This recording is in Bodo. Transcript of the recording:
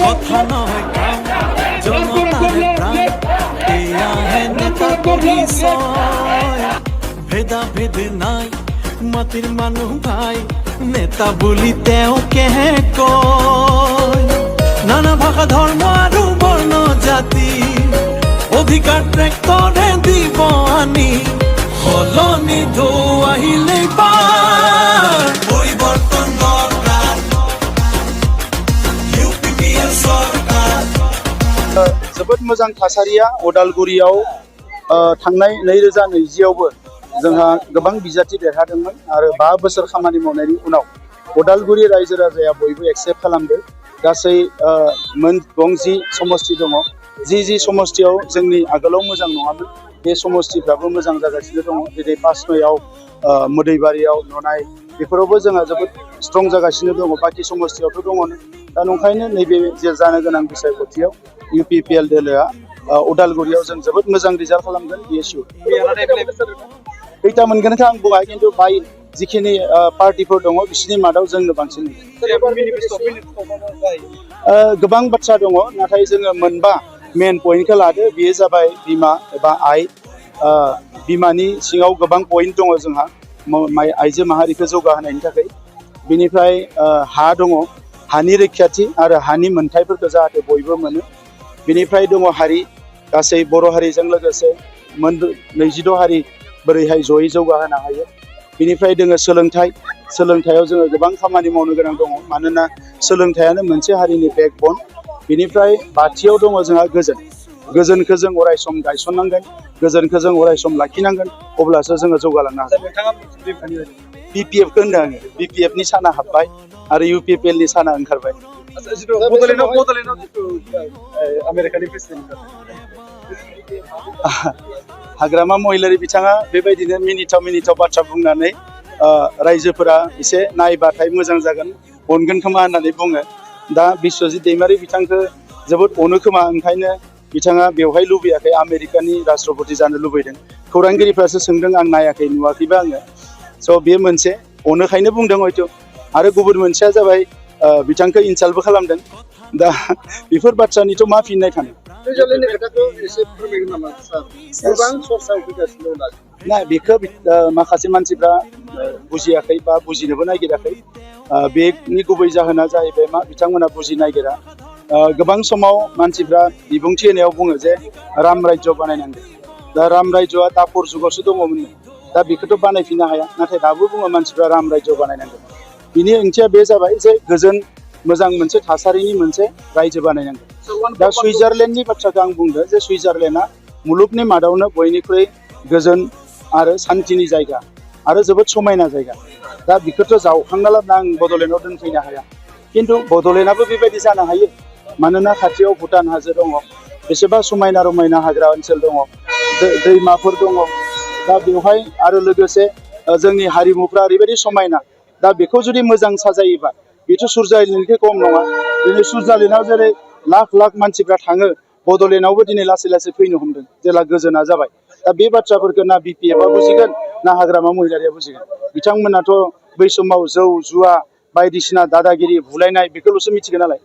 কথা নয় কাম জনতার প্রাণ এয়া হে নেতা পরিচয় ভেদাভেদ নাই মাটিৰ মানুহ ভাই নেতা বুলি তেওঁ কেহে কয় নানা ভাষা ধৰ্ম আৰু বৰ্ণ জাতি অধিকাৰ ট্ৰেক্টৰে দিব আনি সলনি ঢৌ আহিলে পাৰ পৰিৱৰ্তন দৰকাৰ UPPL চৰকাৰ जोबोद मोजां थासारिया उदालगुरियाव थांनाय 2020आवबो जोंहा गोबां बिजाथि देरहादोंमोन आरो 5 बोसोर खामानि मावनायनि उनाव उदालगुरि रायजो राजाया बयबो एक्सेप्ट खालामदों गासै मोन 10 समष्टि दङ जि समष्टियाव जोंनि आगोलाव मोजां नङामोन बे समष्टिफ्राबो मोजां जागासिनो दङ जेरै पासनयाव मोदैबारियाव ननाय बेफोरावबो जोंहा जोबोद स्ट्रं जागासिनो दङ बाकी समष्टियावथ' दङ दा नंखायनो नैबे जे जानो गोनां बिसायख'थियाव UPPL दोलोआ उदालगुरियाव जों जोबोद मोजां रिजाल्ट खालामगोन बियो सिउर खैथा मोनगोनखौ आं बुङा खिन्थु बाय जिखिनि पार्टिफोर दङ बिसोरनि मादाव जोंनो बांसिन गोबां बाथ्रा दङ नाथाय जोङो मोनबा मेन पइन्टखौ लादो बेयो जाबाय बिमा एबा आइ बिमानि सिङाव गोबां पइन्ट दङ जोंहा आइजो माहारिखौ जौगाहोनायनि थाखाय बिनिफ्राय हा दङ हानि रैखाथि आरो हानि मोनथायफोरखौ जाहाथे बयबो मोनो बिनिफ्राय दङ हारि गासै बर' हारिजों लोगोसे मोन 26 हारि बोरैहाय जयै जौगाहोनो हायो बिनिफ्राय दङ सोलोंथायाव जोङो गोबां खामानि मावनो गोनां दङ मानोना सोलोंथायानो मोनसे हारिनि बेकबन बिनिफ्राय बाथियाव दङ जोंहा गोजोनखौ जों अरायसम गायसननांगोन गोजोनखौ जों अरायसम लाखिनांगोन अब्लासो जोङो जौगालांनो हागोन BPF खौ होनदों आङो BPF नि साना हाबबाय आरो UPPL नि साना ओंखारबाय हाग्रामा महिलारि बिथाङा बेबायदिनो मिनिथाव बाथ्रा बुंनानै रायजोफोरा एसे नायबाथाय मोजां जागोन अनगोन खोमा होननानै बुङो दा बिश्वजित दैमारि बिथांखौ जोबोद अनो खोमा ओंखायनो बिथाङा बेवहाय लुबैयाखै आमेरिकानि राष्ट्रपति जानो लुबैदों खौरांगिरिफ्रासो सोंदों आं नायाखै नुवाखैबा आङो स' बे मोनसे अनोखायनो बुंदों हयथ' आरो गुबुन मोनसेया जाबाय बिथांखौ इनसाल्टबो खालामदों दा बेफोर बाथ्रानिथ' मा फिननाय थानो ना बेखौ माखासे मानसिफ्रा बुजियाखै बा बुजिनोबो नागिराखै बेनि गुबै जाहोना जाहैबाय मा बिथांमोना बुजि नागिरा गोबां समाव मानसिफ्रा बिबुंथि होनायाव बुङो जे राम राज्य बानायनांगौ दा राम राज्योआ दापर जुगावसो दङमोन दा बेखौथ' बानायफिननो हाया नाथाय दाबो बुङो मानसिफ्रा राम राज्य बानायनांगौ बिनि ओंथिया बे जाबाय जे गोजोन मोजां मोनसे थासारिनि मोनसे रायजो बानायनांगौ दा सुइजारलेण्डनि बाथ्राखौ आं बुंदों जे सुइजारलेण्डआ मुलुगनि मादावनो बयनिख्रुइ गोजोन आरो शान्तिनि जायगा आरो जोबोद समायना जायगा दा बेखौथ' जावखांना लाबोना आं बड'लेण्डआव दोनफैनो हाया खिन्थु बड'लेण्डआबो बेबायदि जानो हायो मानोना खाथियाव भुटान हाजो दङ बेसेबा समायना रमायना हाग्रा ओनसोल दङ दैमाफोर दङ दा बेवहाय आरो लोगोसे जोंनि हारिमुफ्रा ओरैबायदि समायना दा बेखौ जुदि मोजां साजायोबा बेथ' सुइजारलेण्डनिफ्राय खम नङा दिनै सुइजारलेण्डआव जेरै लाख मानसिफ्रा थाङो बड'लेण्डआवबो दिनै लासै फैनो हमदों जेला गोजोना जाबाय दा बे बाथ्राफोरखौ ना BPF आ बुजिगोन ना हाग्रामा महिलारिया बुजिगोन बिथांमोनाथ' बै समाव जौ जुवा बायदिसिना दादागिरि बुलायनाय बेखौल'सो मिथिगोन नालाय